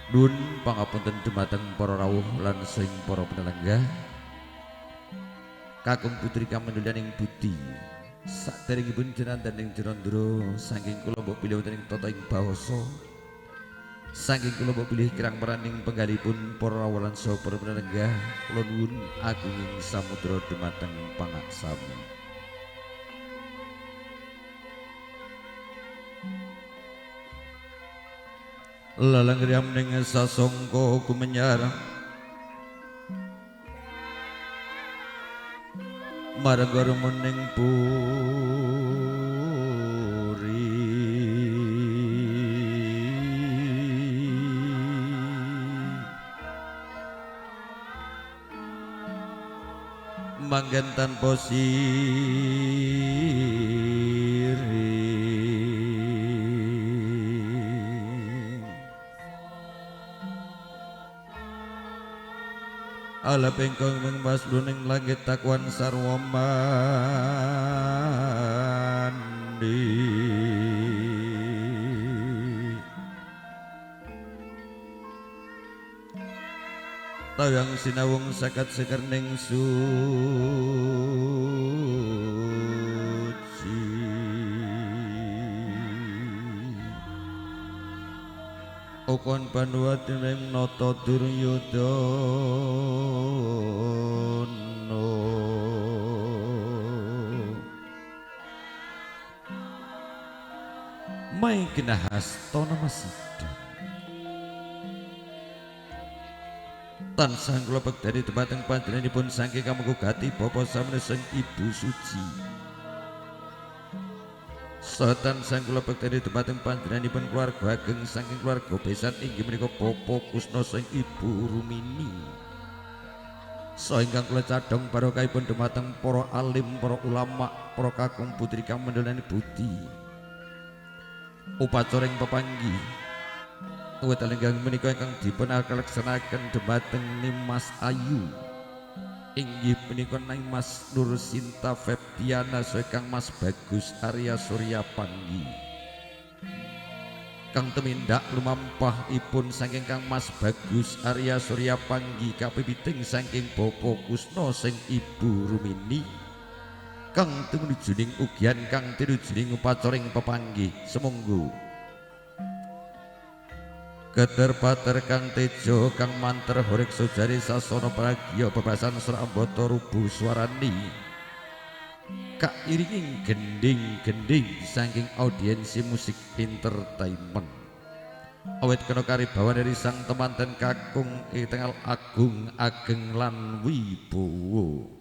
Nun pangapunten dumateng para rawuh lan sing para penelenggah. Kakung putri kamendhulianing budi. Saderengipun jenandan ing Jenandra saking kula mbok pilih wonten ing tata ing bawasa. Saking kula mbok pilih kirang meraning penggalipun para rawuh lan saha para penelenggah, kula nuwun agunging samudra dumateng pangaksami. Lalang riam ning sasongko kumenyar marang remening puri manggen tanpa siri. Ala pengkong mung masluning langit takwan sarwa mandi. Tawang sinawung sakat sekerning suci. Okon panuwati ing nata Duryudana. Mai kinahasta namasida. Tansah kula pekteni dumateng panjenenganipun saking kamangku gati Bapa samene sing Ibu suci. Saha tansah kula pekteni dumateng panjenenganipun keluarga ageng saking keluarga besan inggih menika Bapa Kusno sing Ibu Rumini. Saha ingkang kula cadhong barokahipun dumateng para alim, para ulama, para kakung putri kamandhalan budi. Upacara ing pepanggih wit lenggang menika ingkang dipun laksanaken dumateng Nimas Ayu. Inggih menika Nimas Nur Sinta Febdiana saha Kang Mas Bagus Arya Surya Panggi. Kang tumindak lumampahipun saking Kang Mas Bagus Arya Surya Panggi kapipiting saking Bapa Kusno sing Ibu Rumini. Kang tumujuning ugian kang tinujuning upacara ing pepanggih semonggo. Keter pater kang tejo kang manter horek sujari sasana pragya bebasan srambata rubuh swarani kairinging gending-gending saking audiensi musik entertainment. Awit kena karibawan dari sang temanten kakung ing tengal agung ageng lan wibowo.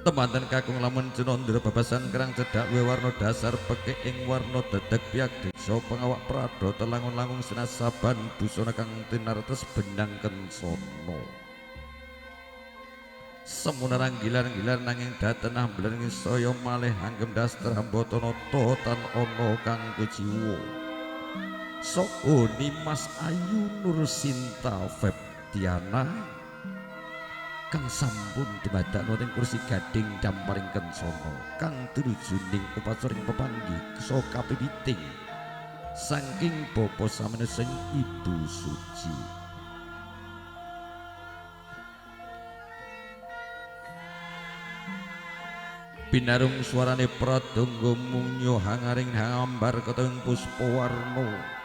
Temanten kakung lamun Jenandra babasan kerang cedhak wewarna dasar pekik ing warna dedeg piyak desa pengawak pradata langun-langung sinasaban busana kang tinartes benang kencana. Semuna ranggilar-gilar nanging daten amblen saya malih anggem daster hambata nata tan ana kang kuciwa. Saka Nimas Ayu Nur Sinta Febdiana kang sampun dumadakno ing kursi gading damparing kencana kang tinuju ning upacara ing pepanggih saha kapipiting saking Bapa samene sing Ibu suci. Binarung suarane pradangga munyo hangaring hambar keteng puspawarna.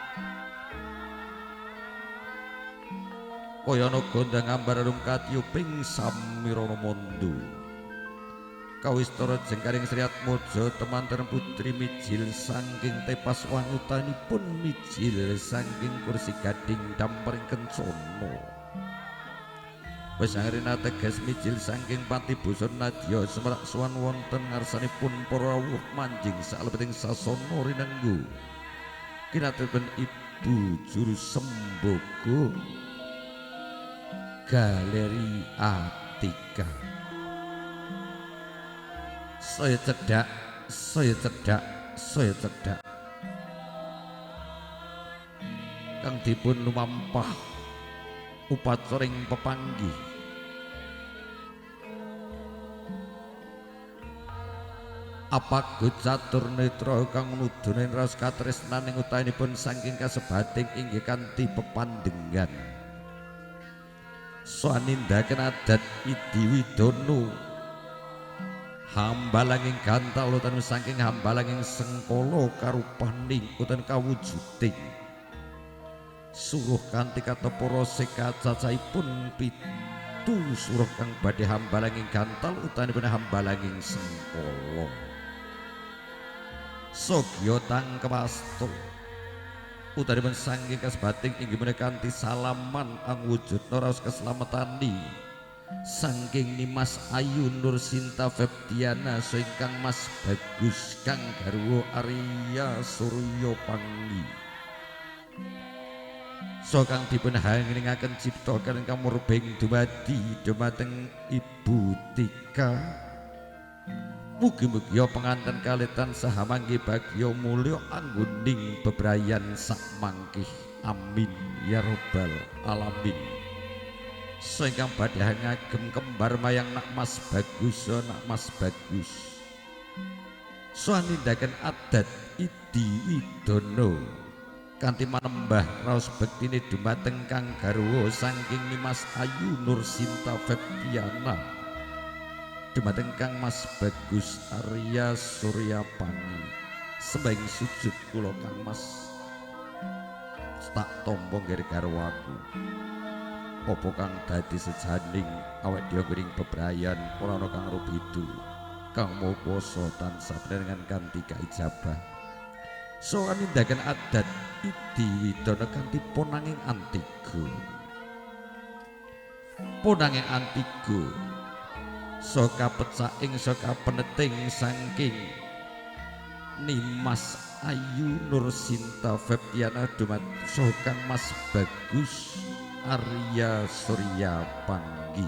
Kaya ana gondang ambar arum katiyuping samirana mandu. Kawistara jengkaring Sri Atmaja temanten putri mijil saking tepas wangutanipun mijil saking kursi gading damparing kencana. Wis angrena teges mijil saking pati busana nadya semerak sowan wonten ngarsanipun para rawuh manjing salebeting sasana rinenggu. Kinatrepen Ibu Juru Sembogo Galeri Atika. Saya cedhak, saya cedhak, saya cedhak. Kang dipun lumampah upacara ing pepanggih. Apagut catur netra kang nudune raos katresnaning utahinipun saking kasebating inggih kanthi pepandhengan. Saha nindakaken adat Idi Widono hambalanging gantal utawi saking hambalanging sengkala karupaning utawi kawujuding suruh kanthi katepara sekacacahipun 7 suruh kang badhe hambalanging gantal utawi hambalanging sengkala. Sogya tangkewastu utawi saking kasebating inggih menika kanthi salaman angwujudna raos keslametani saking Nimas Ayu Nur Sinta Febdiana ingkang Mas Bagus kang garwa Arya Surya Panggi. So kang dipun hangeningaken cipta kang murbeng dumadi dumateng Ibu Tika. Mugi-mugi penganten kalih tansah manggi bagya mulya anggoning bebrayan sak mangkih. Amin ya robbal alamin. So ingkang badhe ngagem kembar mayang nak Mas Bagus, nak Mas Bagus. So nindaken adat Idi Widono kanthi manembah raos bektine dumateng kang garwa saking Nimas Ayu Nur Sinta Febdiana dumateng Kang Mas Bagus Arya Surya Pangi. Sembahing sujud kula Kang Mas, tak tampa nggih garwaku. Apa kang dadi sejaning awake dhewe gering bebrayan ora ana kang rubidu. Kang Maha Kuwasa tansah dengan kanthi kaijabah. So nindaken adat Idi Widono kanthi ponanging antigo. Ponanging antigo saka pecaking saka peneting saking Nimas Ayu Nur Sinta Febdiana dumateng Kang Mas Bagus Arya Surya Panggi.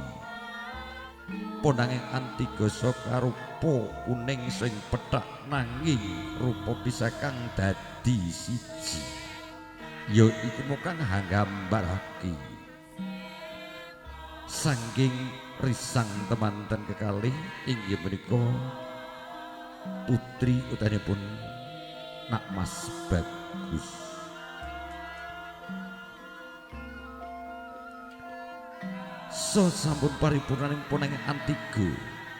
Ponanging antigo saka rupa kuning sing pethak nanging rupa bisa kang dadi siji. Ya iki mung kang nggambarake saking risang temanten kekalih inggih menika putri utanipun nak Mas Bagus. So sampun paripurnaning ponanging antigo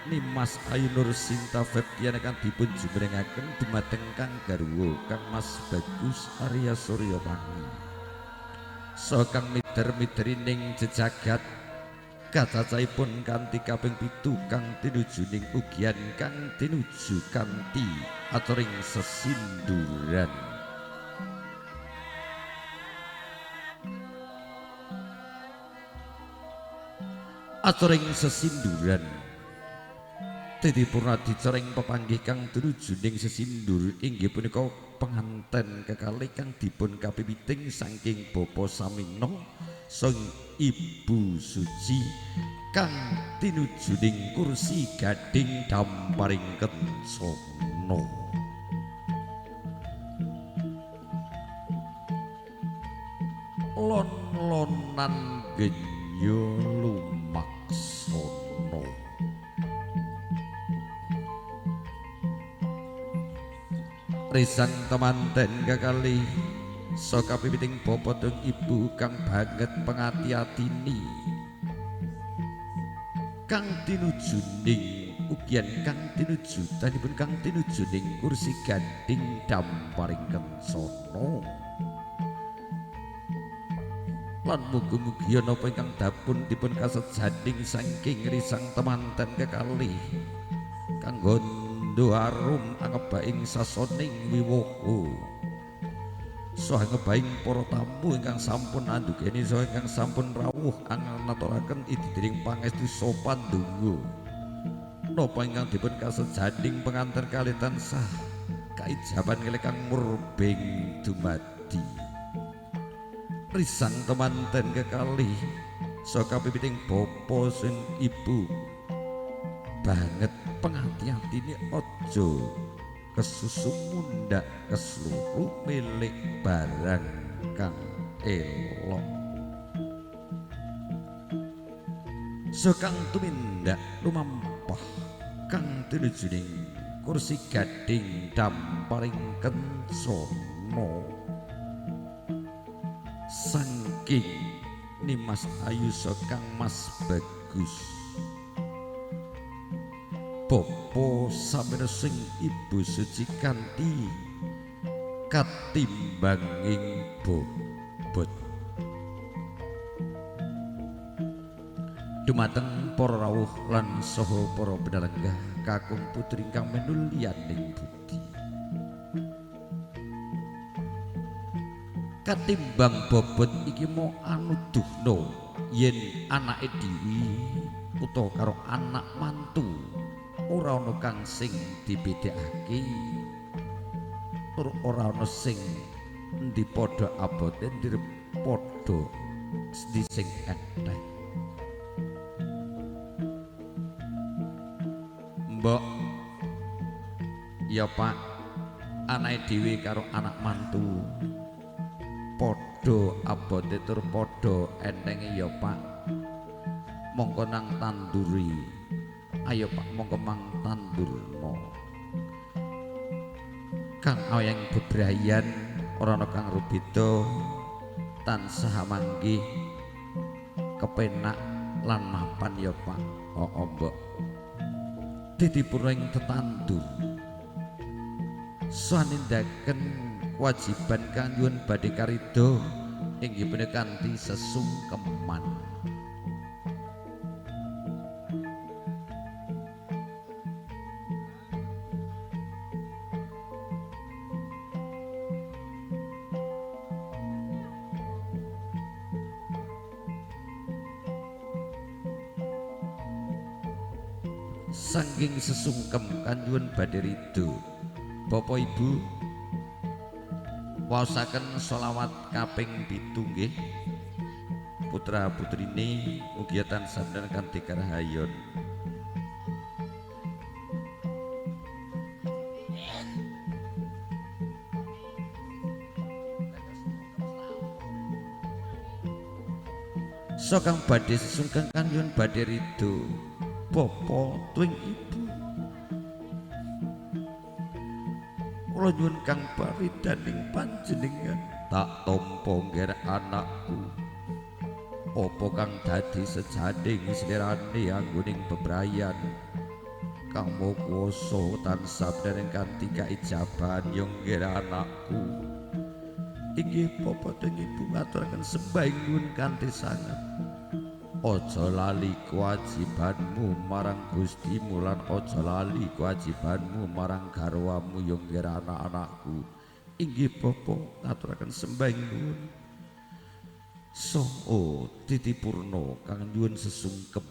Nimas Ayu Nur Sinta Febdiana kang dipun jumenengaken dumateng kang garwa Kang Mas Bagus Arya Surya Pangi. So kang mider-miderining jejagat kacacahipun kanthi kaping 7 kang tinuju ning ugian kang tinuju kanthi aturing sesinduran. Aturing sesinduran titi purna dicoring pepanggih kang tinuju ning sesindur inggih punika penganten kekalih kang dipun kapipiting saking Bapa Samino sang Ibu Suci kang tinuju ning kursi gading damparing kencana. Lon-lonan genyo lumaksana. Risang temanten kekalih saka pipiting bapa tung ibu kang banget pengati-atini kang tinuju ning ugian kang tinuju tanipun kang tinuju ning kursi gading damparing kencana. Lan mugi-mugi napa ingkang dapun dipun kasejading saking risang temanten kekalih kanggo ndo arum angebaing sasoning wiwoho saha ngebaing para tamu ingkang sampun andugeni saha ingkang sampun rawuh angaturaken ididring pangestu sopan ndonga. Napa ingkang dipun kasejading penganten kalih tansah kaijaban kalih kang murbeng dumadi. Risang temanten kekalih saka pipiting bapa sing ibu banget pengati-atine aja kesusu mundhak keseluruh milik barang kang elok. Sekang tumindak lumampah kang tinuju ning Kursi gading damparing kencana saking Nimas Ayu Kang Mas Bagus. Bapa samena sing Ibu Suci kanthi katimbanging bobot. Dumateng para rawuh lan saha para pinalenggah kakung putri ingkang minulyaning budi. Katimbang bobot iki mau anuduhna yen anake dhewe utawa karo anak mantu ora ana kang sing dibedhekake tur ora ana sing endi padha abote endi padha endi sing enteng. Mbok ya Pak, anake dhewe karo anak mantu padha abote tur padha entenge ya Pak. Mongko nang tanduri. Ayo Pak, mongko mang tandurno. Kang awayang bebrayan ora ana kang rubeda, tansah manggih kepenak lan mapan ya Pak. Oh, mbok. Titipurna ing tetandur. Sanindaken kewajiban kang nyuwun badhe karidho inggih punika kanthi sesungkeman. Saking sesungkem kanyuwun badhe ridho. Bapak Ibu waosaken sholawat kaping 7 nggih. Putra putrine ugi tansah kanthi karahayon. Sokang badhe sesungkem kanyuwun badhe ridho. Bapa tuwin Ibu, kula nyuwun kang paridaning panjenengan tak tampa ngger anakku. Apa kang dadi sejading slirane anggoning bebrayan kang maha kuwasa tansah dereng kanthi kaijaban yo ngger anakku. Inggih bapa tuwin Ibu ngaturaken sembah nyuwun kanthi sanget. Aja lali kewajibanmu marang Gustimu lan aja lali kewajibanmu marang garwamu yo ngger anak-anakku. Inggih bapa ngaturaken sembah nuwun. Saha titipurna kang nyuwun sesungkem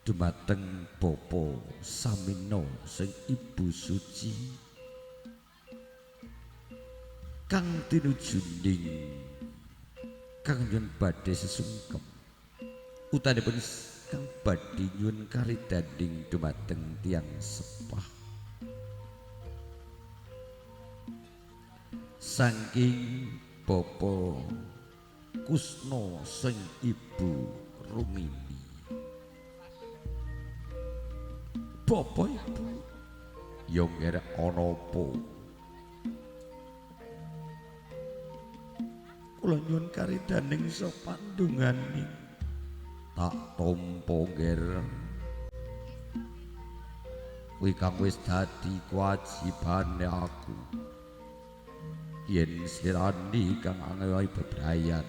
dumateng Bapa Samino sing Ibu Suci kang tinujuning kang nyuwun badhe sesungkem utanipun kang badhe nyuwun karidanding dumateng tiyang sepah. Saking Bapa Kusno sing Ibu Rumini. Bapa Ibu yo ngerek ana apa? Kula nyuwun karidaning sapandungane tak tampa ngger. Kuwi kang wis dadi kewajibane aku. Yen slirani kang angewahi bebrayan.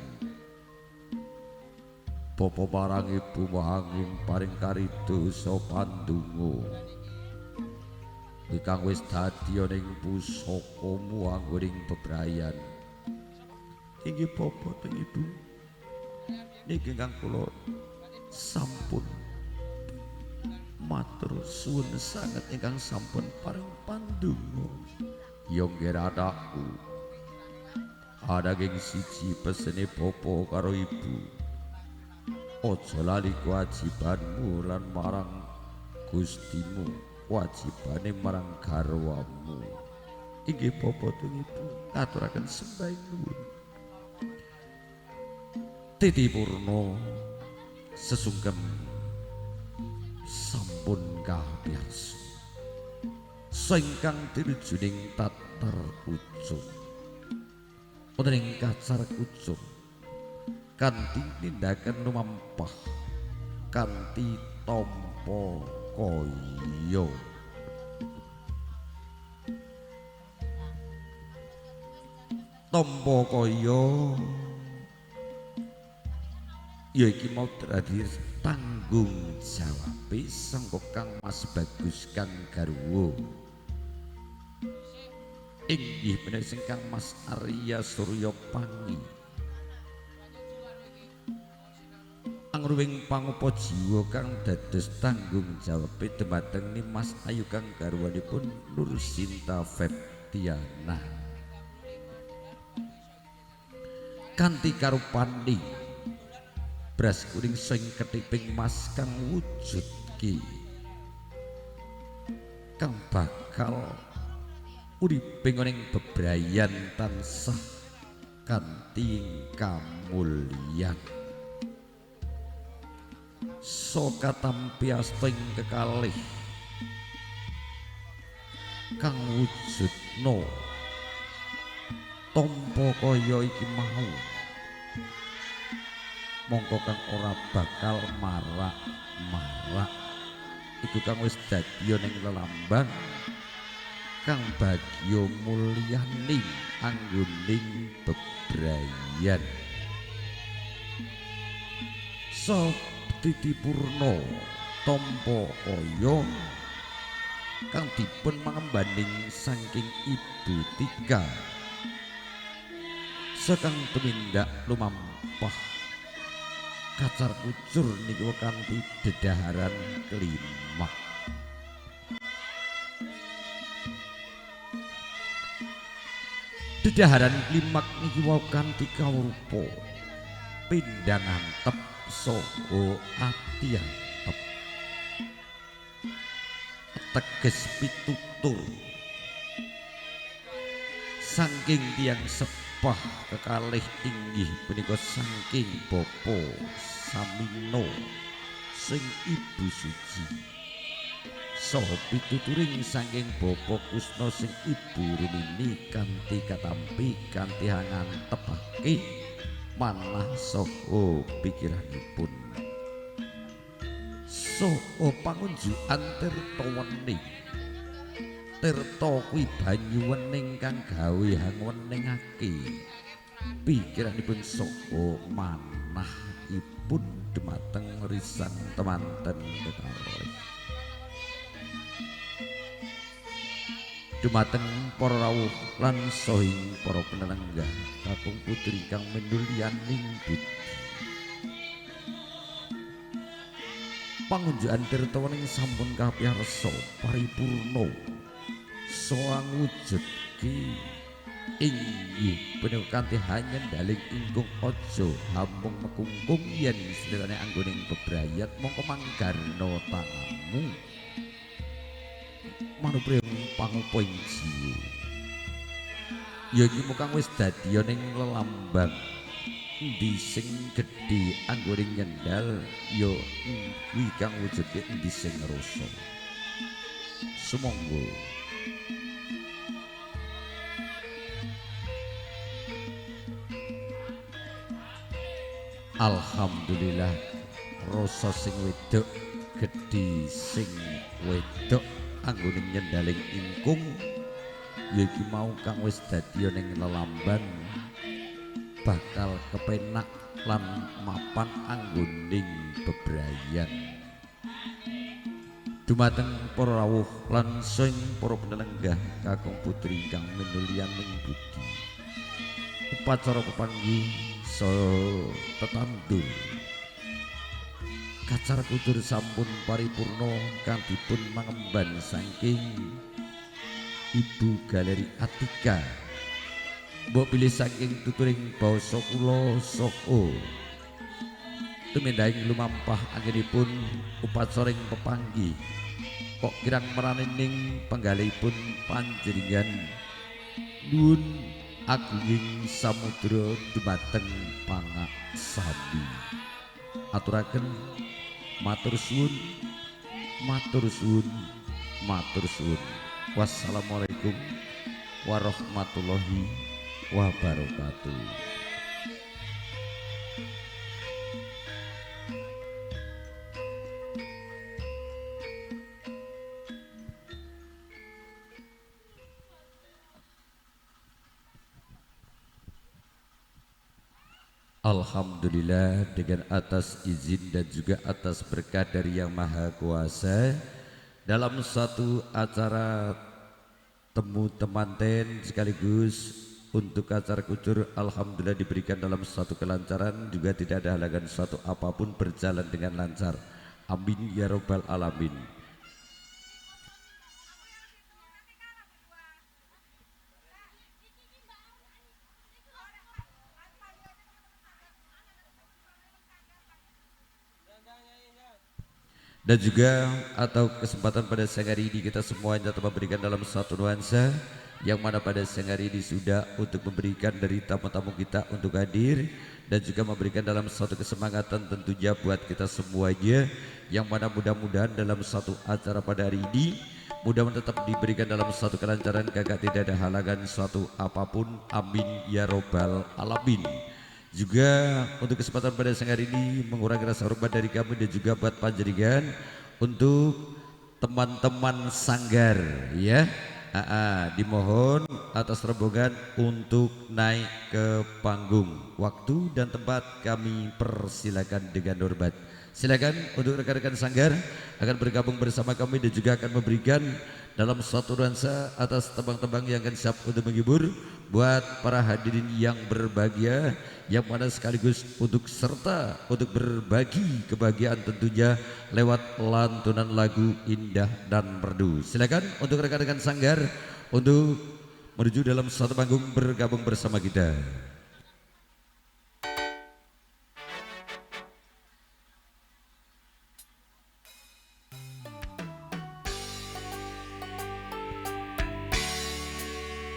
Bapa marang ibu mahanging paring karidho sapandunga. Kuwi kang wis dadi ana ing pusakamu anggoning bebrayan. Inggih bapa teng ibu. Niki ingkang kula sampun matur suwun sanget ingkang sampun paring pandonga. Ya nggih anakku. Ananging siji pesene bapa karo ibu. Aja lali kewajibanmu lan marang Gustimu, kewajibane marang garwamu. Inggih bapa teng ibu ngaturaken sembah nuwun. Titipurna sesungkem sampun kapiyarsa. Sing kang tinujuning tatar kucung wonten ing kacar kucung kanthi nindaken lumampah kanthi tampa kaya tampa kaya ya iki mau dadi tanggung jawabe sangka Kang Mas Bagus kang garwa inggih menika sing Kang Mas Arya Surya Pangi angruwing pangupa jiwa kang dados tanggung jawabe dumateng Nimas Ayu kang garwanipun Nur Sinta Feptiana kanthi karupani beras kuning sing ketiping mas kang wujudke kang bakal uripe ning bebrayan tansah kanthi kamulyan so katampi asta ing kekalih kang wujudna tampa kaya iki mau mongko kang ora bakal marak-marak iku kang wis dadi ning lelambang kang bagya mulyaning anggoning bebrayan so titipurna tampa kaya kang dipun mangembaning saking Ibu Tika sekang tumindak lumampah kacar kucur niku kanthi dedaharan klimak. Dedaharan klimak niki wau kanthi kawrupa pindang antep saha ati antep teges pitutur saking tiyang sepah kekalih inggih punika saking Bapa Samino sing Ibu Suci saha pituturing saking Bapa Kusno sing Ibu Rumini kanthi katampi kanthi ngantepake manah saha pikiranipun saha pangunjukan tirta wening. Tirta kuwi banyu wening kang gawe hangweningake pikiranipun saha manahipun dumateng risang temanten kekalih. Dumateng para rawuh lan sahing para penelenggah kakung putri kang mindulyaning budi. Pangunjukan tirta wening sampun kapiyarsa paripurna saha ngwujudke inggih punika kanthi hanyendaling ingkung aja hamung mekungkung yen slirane anggoning bebrayat mongko manggarna tanganmu manupriyang pangupa ing jiwa. Ya iki mung kang wis dadi ning lelambang endi sing gedhe anggone nyendal ya kuwi kang wujudke endi sing rasa. Sumangga. Alhamdulillah rasa sing wedok gedhe sing wedok anggone nyendaling ingkung ya iki mau kang wis dadi ning lelamban bakal kepenak lan mapan anggoning bebrayan. Dumateng para rawuh lan sing para penelenggah kakung putri kang minulyaning budi. Upacara pepanggih saha tetandur kacar kucur sampun paripurna kang dipun mangemban saking Ibu Galeri Atika. Mbok bilih saking tuturing basa kula saha tumindahing lumampah anggenipun upacara ing pepanggih kok kirang meranening penggalihipun panjenengan nuwun agunging samudra dumateng pangaksami. Aturaken matur suwun, matur suwun, matur suwun. Wassalamualaikum warahmatullahi wabarakatuh. Alhamdulillah, dengan atas izin dan juga atas berkat dari Yang Maha Kuasa, dalam satu acara temu temanten sekaligus untuk acara kucur, alhamdulillah diberikan dalam satu kelancaran, juga tidak ada halangan suatu apapun, berjalan dengan lancar. Amin ya robbal alamin. Dan juga atau kesempatan pada siang hari ini kita semuanya telah memberikan dalam satu nuansa yang mana pada siang hari ini sudah untuk memberikan dari tamu-tamu kita untuk hadir dan juga memberikan dalam suatu kesemangatan tentunya buat kita semuanya, yang mana mudah-mudahan dalam satu acara pada hari ini mudah-mudahan tetap diberikan dalam satu kelancaran, kakak tidak ada halangan suatu apapun. Amin ya robbal alamin. Juga untuk kesempatan pada siang hari ini mengurangi rasa hormat dari kami dan juga buat panjenengan untuk teman-teman sanggar ya, dimohon atas rombongan untuk naik ke panggung. Waktu dan tempat kami persilakan dengan hormat. Silakan untuk rekan-rekan sanggar akan bergabung bersama kami dan juga akan memberikan dalam suatu nuansa atas tembang-tembang yang akan siap untuk menghibur buat para hadirin yang berbahagia, yang mana sekaligus untuk serta untuk berbagi kebahagiaan tentunya lewat lantunan lagu indah dan merdu. Silakan untuk rekan-rekan sanggar untuk menuju dalam satu panggung bergabung bersama kita.